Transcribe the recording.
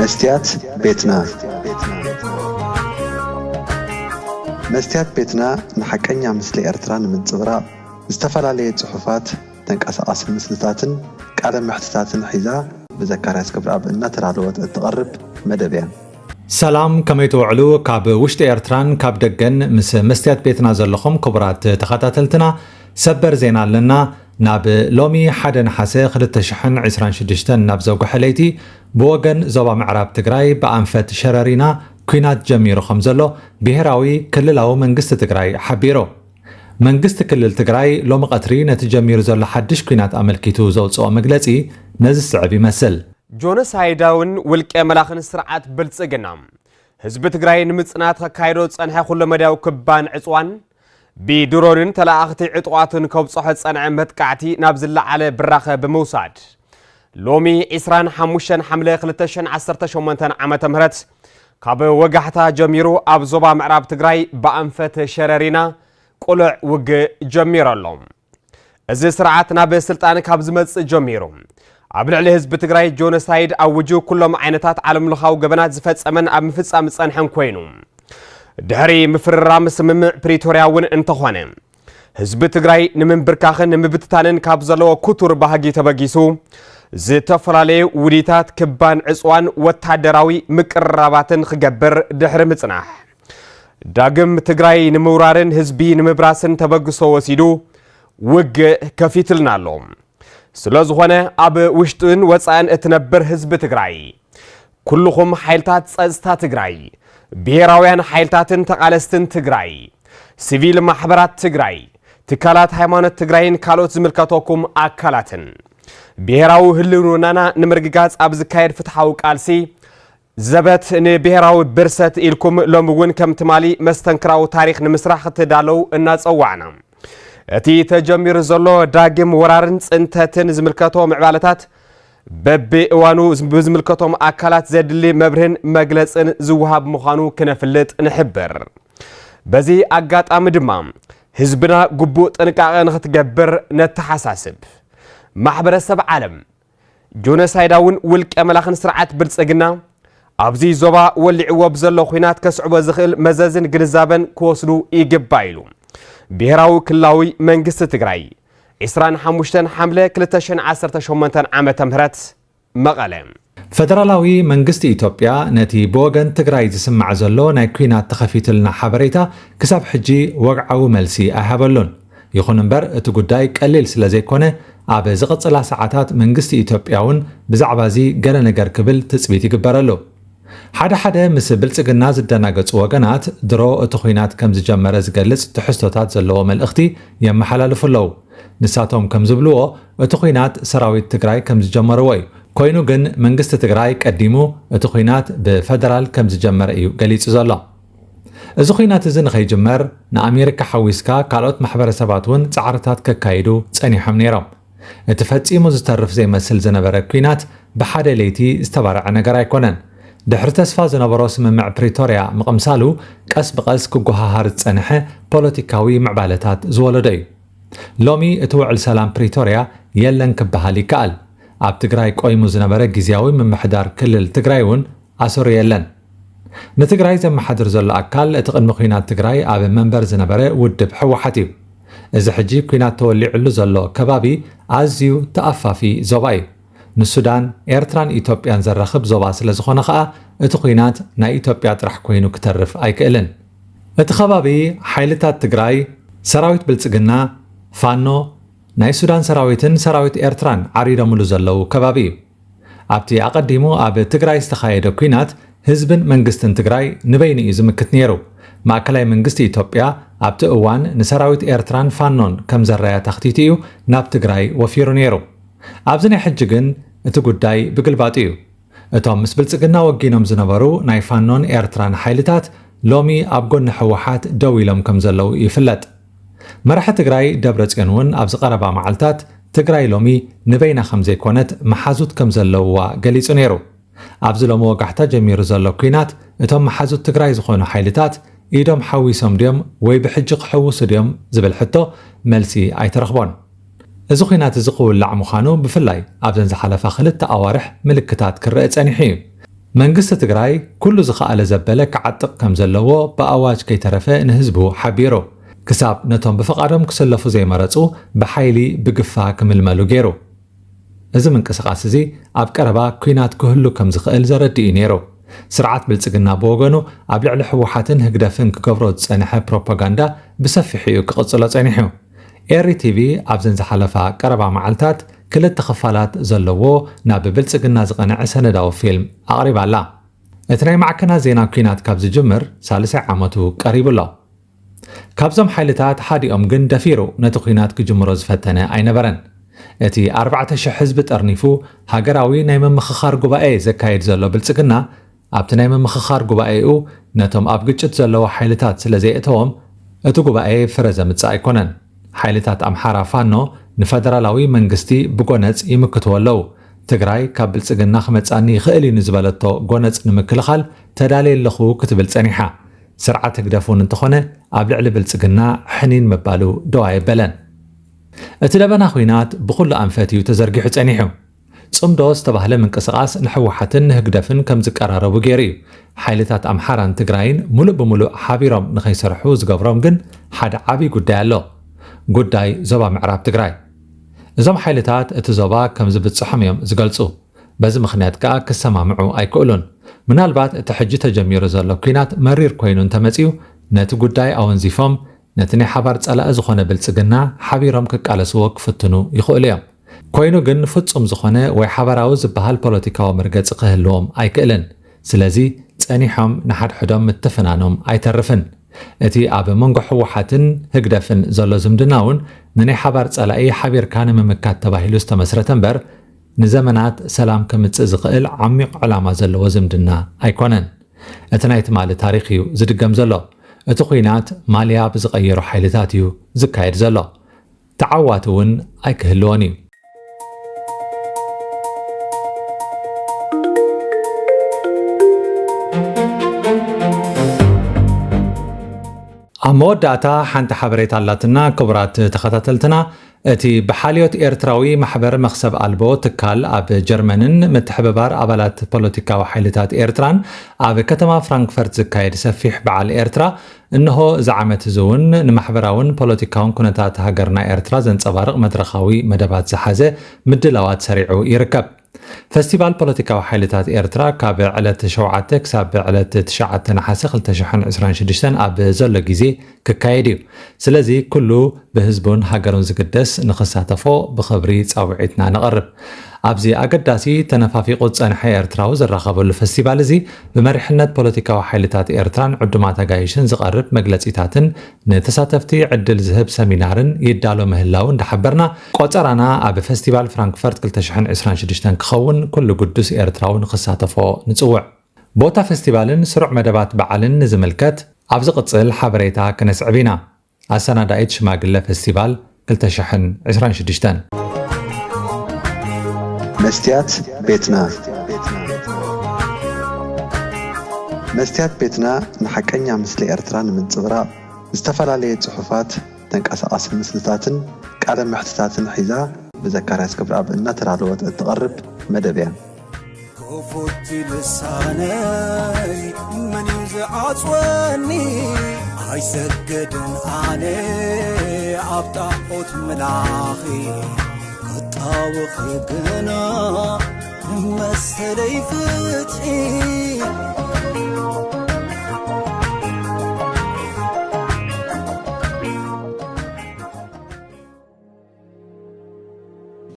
መስትያት ቤትና። መስትያት ቤትና ንሓቀኛ ምስሊ ኤርትራ ንምንጽብራቕ ዝተፈላለየ ጽሑፋት፣ ተንቀሳቓሲ ምስልታትን ቃለ መሕትታትን ሒዛ ብዘካርያስ ክብረኣብ እናተዳለወት እትቐርብ መደብ እያ። ሰላም፣ ከመይ ትውዕሉ? ካብ ውሽጢ ኤርትራን ካብ ደገን ምስ መስትያት ቤትና ዘለኹም ክቡራት ተኸታተልትና፣ ሰበር ዜና ኣለና። ናብ ሎሚ ሓደ ነሓሰ ክልተ ሽሕን ዕስራን ሽዱሽተን ናብ ዘውግሐ ለይቲ፣ ብወገን ዞባ ምዕራብ ትግራይ ብኣንፈት ሸረሪና ኲናት ጀሚሩ ከም ዘሎ ብሄራዊ ክልላዊ መንግስቲ ትግራይ ሓቢሩ። መንግስቲ ክልል ትግራይ ሎሚ ቀትሪ ነቲ ጀሚሩ ዘሎ ሓድሽ ኲናት ኣመልኪቱ ዘውፅኦ መግለፂ ነዚ ዝስዕብ ይመስል። ጆኖሳይዳውን ውልቀ መላኽን ስርዓት ብልጽግና ህዝቢ ትግራይ ንምጽናት ከካይዶ ዝጸንሐ ኩለመዳያዊ ክባን ዕጽዋን ብድሮንን ተለኣኽቲ ዕጡቓትን ከብጽሖ ዝጸንዐ መጥቃዕቲ ናብ ዝለዓለ ብራኸ ብምውሳድ፣ ሎሚ ዕስራን ሓሙሽተን ሓምለ ክልተ ሽሕን ዓሰርተ ሸሞንተን ዓመተ ምህረት ካብ ወጋሕታ ጀሚሩ ኣብ ዞባ ምዕራብ ትግራይ ብኣንፈት ሸረሪና ቅሉዕ ውግእ ጀሚሩ ኣሎ። እዚ ስርዓት ናብ ስልጣን ካብ ዝመጽእ ጀሚሩ፣ ኣብ ልዕሊ ህዝቢ ትግራይ ጆኖሳይድ ኣውጁ፣ ኩሎም ዓይነታት ዓለምለኻዊ ገበናት ዝፈጸመን ኣብ ምፍጻም ዝጸንሐን ኮይኑ፣ ድሕሪ ምፍርራም ስምምዕ ፕሪቶርያ እውን እንተኾነ፣ ህዝቢ ትግራይ ንምንብርካኽን ንምብትታንን ካብ ዘለዎ ክቱር ባህጊ ተበጊሱ፣ ዝተፈላለዩ ውዲታት ክባን ዕጽዋን ወታደራዊ ምቅርራባትን ክገብር ድሕሪ ምጽናሕ፣ ዳግም ትግራይ ንምውራርን ህዝቢ ንምብራስን ተበግሶ ወሲዱ ውግእ ከፊትልና ኣሎ። ስለ ዝኾነ፣ ኣብ ውሽጥን ወጻእን እትነብር ህዝቢ ትግራይ፣ ኩልኹም ሓይልታት ጸጥታ ትግራይ፣ ብሄራውያን ሓይልታትን ተቓለስትን ትግራይ፣ ሲቪል ማሕበራት ትግራይ፣ ትካላት ሃይማኖት ትግራይን ካልኦት ዝምልከተኩም ኣካላትን፣ ብሄራዊ ህልውናና ንምርግጋጽ ኣብ ዝካየድ ፍትሓዊ ቃልሲ፣ ዘበት ንብሄራዊ ብርሰት ኢልኩም ሎሚ እውን ከም ትማሊ መስተንክራዊ ታሪኽ ንምስራሕ ክትዳለው እናጸዋዕና፣ እቲ ተጀሚሩ ዘሎ ዳግም ወራርን ጽንተትን ዝምልከቶ ምዕባለታት በብእዋኑ ብዝምልከቶም ኣካላት ዘድሊ መብርህን መግለጽን ዝወሃብ ምዃኑ ክነፍልጥ ንሕብር። በዚ ኣጋጣሚ ድማ ህዝብና ግቡእ ጥንቃቐ ንኽትገብር ነተሓሳስብ። ማሕበረሰብ ዓለም፣ ጆኖሳይዳውን ውልቀ መላኽን ስርዓት ብልጽግና ኣብዚ ዞባ ወሊዕዎ ብዘሎ ኲናት ከስዕቦ ዝኽእል መዘዝን ግንዛበን ክወስዱ ይግባእ ኢሉ ብሄራዊ ክልላዊ መንግስቲ ትግራይ። ዕስራን ሓሙሽተን ሓምለ ክልተ ሽሕን ዓሰርተ ሸሞንተን ዓመተ ምህረት፣ መቐለ። ፈደራላዊ መንግስቲ ኢትዮጵያ ነቲ ብወገን ትግራይ ዝስማዕ ዘሎ ናይ ኲናት ተኸፊቱልና ሓበሬታ ክሳብ ሕጂ ወግዓዊ መልሲ ኣይሃበሉን። ይኹን እምበር፣ እቲ ጉዳይ ቀሊል ስለ ዘይኮነ፣ ኣብ ዝቕጽላ ሰዓታት መንግስቲ ኢትዮጵያ እውን ብዛዕባ እዚ ገለ ነገር ክብል ትጽቢት ይግበረሉ። ሓደ ሓደ ምስ ብልጽግና ዝደናገጹ ወገናት፣ ድሮ እቲ ኲናት ከም ዝጀመረ ዝገልጽ ትሕዝቶታት ዘለዎ መልእኽቲ የመሓላልፉ ኣለዉ። ንሳቶም ከም ዝብልዎ፣ እቲ ኲናት ሰራዊት ትግራይ ከም ዝጀመርዎ እዩ። ኮይኑ ግን፣ መንግስቲ ትግራይ ቀዲሙ እቲ ኲናት ብፈደራል ከም ዝጀመረ እዩ ገሊጹ ዘሎ። እዚ ኲናት እዚ ንኸይጅመር፣ ንኣሜሪካ ሓዊስካ ካልኦት ማሕበረሰባት እውን ጻዕርታት ከካይዱ ጸኒሖም ነይሮም። እቲ ፈጺሙ ዝተርፍ ዘይመስል ዝነበረ ኲናት ብሓደ ለይቲ ዝተባርዐ ነገር ኣይኮነን። ድሕሪ ተስፋ ዝነበሮ ስምምዕ ፕሪቶርያ ምቕምሳሉ፣ ቀስ ብቐስ ክጎሃሃር ዝጸንሐ ፖለቲካዊ ምዕባለታት ዝወለዶ እዩ። ሎሚ እቲ ውዕል ሰላም ፕሪቶርያ የለን ክበሃል ይከኣል። ኣብ ትግራይ ቆይሙ ዝነበረ ግዝያዊ ምምሕዳር ክልል ትግራይ እውን ኣሰሩ የለን። ንትግራይ ዘመሓድር ዘሎ ኣካል፣ እቲ ቅድሚ ኲናት ትግራይ ኣብ መንበር ዝነበረ ውድብ ህወሓት እዩ። እዚ ሕጂ ኲናት ተወሊዕሉ ዘሎ ከባቢ ኣዝዩ ተኣፋፊ ዞባ እዩ። ንሱዳን፣ ኤርትራን ኢትዮጵያን ዘራኽብ ዞባ ስለ ዝኾነ ኸኣ፣ እቲ ኲናት ናይ ኢትዮጵያ ጥራሕ ኮይኑ ክተርፍ ኣይክእልን። እቲ ከባቢ፣ ሓይልታት ትግራይ፣ ሰራዊት ብልጽግና፣ ፋኖ፣ ናይ ሱዳን ሰራዊትን ሰራዊት ኤርትራን ዓሪዶምሉ ዘለዉ ከባቢ እዩ። ኣብቲ ኣቐዲሙ ኣብ ትግራይ ዝተኻየደ ኲናት፣ ህዝብን መንግስትን ትግራይ ንበይኑ እዩ ዝምክት ነይሩ። ማእከላይ መንግስቲ ኢትዮጵያ ኣብቲ እዋን ንሰራዊት ኤርትራን ፋኖን ከም ዘራያ ታኽቲቱ እዩ ናብ ትግራይ ወፊሩ ነይሩ። ኣብዚ ናይ ሕጂ ግን እቲ ጉዳይ ብግልባጡ እዩ። እቶም ምስ ብልጽግና ወጊኖም ዝነበሩ ናይ ፋኖን ኤርትራን ሓይልታት ሎሚ ኣብ ጎኒ ህወሓት ደው ኢሎም ከም ዘለዉ ይፍለጥ። መራሒ ትግራይ ደብረጽዮን እውን ኣብዚ ቀረባ መዓልታት፣ ትግራይ ሎሚ ንበይና ከም ዘይኮነት መሓዙት ከም ዘለውዋ ገሊጹ ነይሩ። ኣብዚ ሎሚ ወጋሕታ ጀሚሩ ዘሎ ኲናት፣ እቶም መሓዙት ትግራይ ዝኾኑ ሓይልታት ኢዶም ሓዊሶም ድዮም ወይ ብሕጂ ክሕውሱ ድዮም ዝብል ሕቶ መልሲ ኣይተረኽቦን። እዚ ኲናት እዚ ክውላዕ ምዃኑ ብፍላይ ኣብዘን ዝሓለፋ ክልተ ኣዋርሕ ምልክታት ክረአ ጸኒሑ እዩ። መንግስቲ ትግራይ ኩሉ ዝኸኣለ ዘበለ ክዓጥቕ ከም ዘለዎ ብኣዋጅ ከይተረፈ ንህዝቡ ሓቢሩ። ክሳብ ነቶም ብፍቓዶም ክሰለፉ ዘይመረጹ ብሓይሊ ብግፋ ክምልመሉ ገይሩ። እዚ ምንቅስቓስ እዚ ኣብ ቀረባ ኲናት ክህሉ ከም ዝኽእል ዘረድእ እዩ ነይሩ። ስርዓት ብልጽግና ብወገኑ ኣብ ልዕሊ ህወሓትን ህግደፍን ክገብሮ ዝጸንሐ ፕሮፓጋንዳ ብሰፊሑ እዩ ክቕጽሎ ጸኒሑ። ኤሪ ቲቪ ኣብዘን ዝሓለፋ ቀረባ መዓልታት ክልተ ክፋላት ዘለዎ ናብ ብልጽግና ዝቐንዐ ሰነዳዊ ፊልም ኣቕሪባ ኣላ። እቲ ናይ ማዕከናት ዜና ኲናት ካብ ዝጅምር ሳልሳይ ዓመቱ ቀሪቡ ኣሎ። ካብዞም ሓይልታት ሓዲኦም ግን ደፊሩ ነቲ ኲናት ክጅምሮ ዝፈተነ ኣይነበረን። እቲ ኣርባዕተ ሽሕ ህዝቢ ጠርኒፉ ሃገራዊ ናይ ምምኽኻር ጉባኤ ዘካይድ ዘሎ ብልጽግና፣ ኣብቲ ናይ ምምኽኻር ጉባኤኡ ነቶም ኣብ ግጭት ዘለዉ ሓይልታት ስለ ዘየእተዎም፣ እቲ ጉባኤ ፍረ ዘምጽእ ኣይኮነን። ሓይልታት ኣምሓራ ፋኖ ንፈደራላዊ መንግስቲ ብጎነጽ ይምክትዎ ኣለዉ። ትግራይ ካብ ብልጽግና ክመጽኣኒ ይኽእል እዩ ንዝበለቶ ጎነጽ ንምክልኻል ተዳልየ ኣለኹ ክትብል ጸኒሓ። ስርዓት ህግደፍ እውን እንተኾነ ኣብ ልዕሊ ብልጽግና ሕኒን ምባሉ ደው ኣየበለን። እቲ ደበና ኹናት ብኹሉ ኣንፈት እዩ ተዘርጊሑ ጸኒሑ። ጽምዶ ዝተባህለ ምንቅስቓስ ንሕወሓትን ንህግደፍን ከም ዝቀራረቡ ገይሩ እዩ። ሓይልታት ኣምሓራን ትግራይን ሙሉእ ብሙሉእ ሓቢሮም ንኸይሰርሑ ዝገብሮም ግን ሓደ ዓብዪ ጉዳይ ኣሎ። ጉዳይ ዞባ ምዕራብ ትግራይ። እዞም ሓይልታት እቲ ዞባ ከም ዝብጽሖም እዮም ዝገልጹ። በዚ ምኽንያት ከኣ ክሰማምዑ ኣይክእሉን። ምናልባት እቲ ሕጂ ተጀሚሩ ዘሎ ኲናት መሪር ኮይኑ እንተመጺኡ፣ ነቲ ጉዳይ ኣወንዚፎም፣ ነቲ ናይ ሓባር ጸላኢ ዝኾነ ብልጽግና ሓቢሮም ክቃለስዎ ክፍትኑ ይኽእሉ እዮም። ኮይኑ ግን ፍጹም ዝኾነ ወይ ሓባራዊ ዝበሃል ፖለቲካዊ መርገጺ ክህልዎም ኣይክእልን። ስለዚ ጸኒሖም ንሓድሕዶም ምትፍናኖም ኣይተርፍን። እቲ ኣብ መንጎ ህወሓትን ህግደፍን ዘሎ ዝምድና እውን ንናይ ሓባር ጸላኢ ሓቢርካ ንምምካት ተባሂሉ ዝተመስረተ እምበር፣ ንዘመናት ሰላም ከምጽእ ዝኽእል ዓሚቕ ዕላማ ዘለዎ ዝምድና ኣይኮነን። እቲ ናይ ትማሊ ታሪኽ እዩ ዝድገም ዘሎ። እቲ ኲናት ማልያ ብዝቐየሩ ሓይልታት እዩ ዝካየድ ዘሎ። ተዓዋቲ እውን ኣይክህልዎን እዩ። ኣብ መወዳእታ ሓንቲ ሓበሬታ ኣላትና። ክቡራት ተኸታተልትና፣ እቲ ብሓልዮት ኤርትራዊ ማሕበር መኽሰብ ኣልቦ ትካል ኣብ ጀርመንን ምትሕብባር ኣባላት ፖለቲካዊ ሓይልታት ኤርትራን ኣብ ከተማ ፍራንክፈርት ዝካየድ ሰፊሕ በዓል ኤርትራ፣ እንሆ እዚ ዓመት እዚ እውን ንማሕበራውን ፖለቲካውን ኩነታት ሃገርና ኤርትራ ዘንጸባርቕ መድረኻዊ መደባት ዝሓዘ ምድላዋት ሰሪዑ ይርከብ። ፈስቲቫል ፖለቲካዊ ሓይልታት ኤርትራ ካብ ዕለት ሸውዓተ ክሳብ ዕለት ትሽዓተ ነሓሰ ክልተ ሽሕን ዕስራን ሽዱሽተን ኣብ ዘሎ ግዜ ክካየድ እዩ። ስለዚ ኩሉ ብህዝቡን ሃገሩን ዝግደስ ንኽሳተፎ ብኽብሪ ጻውዒትና ነቕርብ። ኣብዚ ኣገዳሲ ተነፋፊቑ ዝጸንሐ ኤርትራዊ ዝራኸበሉ ፈስቲቫል እዚ ብመሪሕነት ፖለቲካዊ ሓይልታት ኤርትራን ዕዱማት ኣጋይሽን ዝቐርብ መግለጺታትን ንተሳተፍቲ ዕድል ዝህብ ሰሚናርን ይዳሎ ምህላው እንዳሓበርና፣ ቆጸራና ኣብ ፈስቲቫል ፍራንክፈርት ክልተ ሽሕን ዕስራን ሽዱሽተን ክኸውን ኩሉ ግዱስ ኤርትራዊ ንኽሳተፎ ንጽውዕ። ቦታ ፈስቲቫልን ስሩዕ መደባት በዓልን ንዝምልከት ኣብ ዝቕጽል ሓበሬታ ክነስዕብ ኢና። ኣሰናዳኢት ሽማግለ ፈስቲቫል ክልተ ሽሕን ዕስራን ሽዱሽተን። መስትያት ቤትና። መስትያት ቤትና ንሓቀኛ ምስሊ ኤርትራ ንምንጽብራቕ ዝተፈላለየ ጽሑፋት፣ ተንቀሳቓሲ ምስልታትን ቃለ መሕትታትን ሒዛ ብዘካርያስ ክብረኣብ እናተዳለወት እትቐርብ መደብ እያ። ክፉት ልሳነይ መን እዩ ዝዓጽወኒ? ኣይሰግድን ኣነ ኣብ ጣዖት ምላኺ፣ ክጣወኺ ግና ንመሰለይ ፍትሒ።